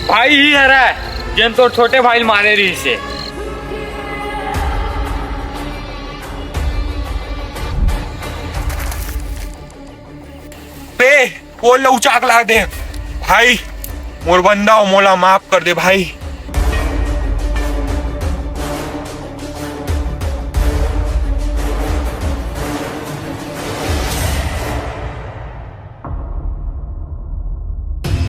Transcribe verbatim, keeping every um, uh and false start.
भाई ही हरय, जेन तोर छोटे भाई ल मारे रहिस हे। बे, वो लौचाक ला दे। भाई, मोर बंदा हो, मोला माफ कर दे भाई।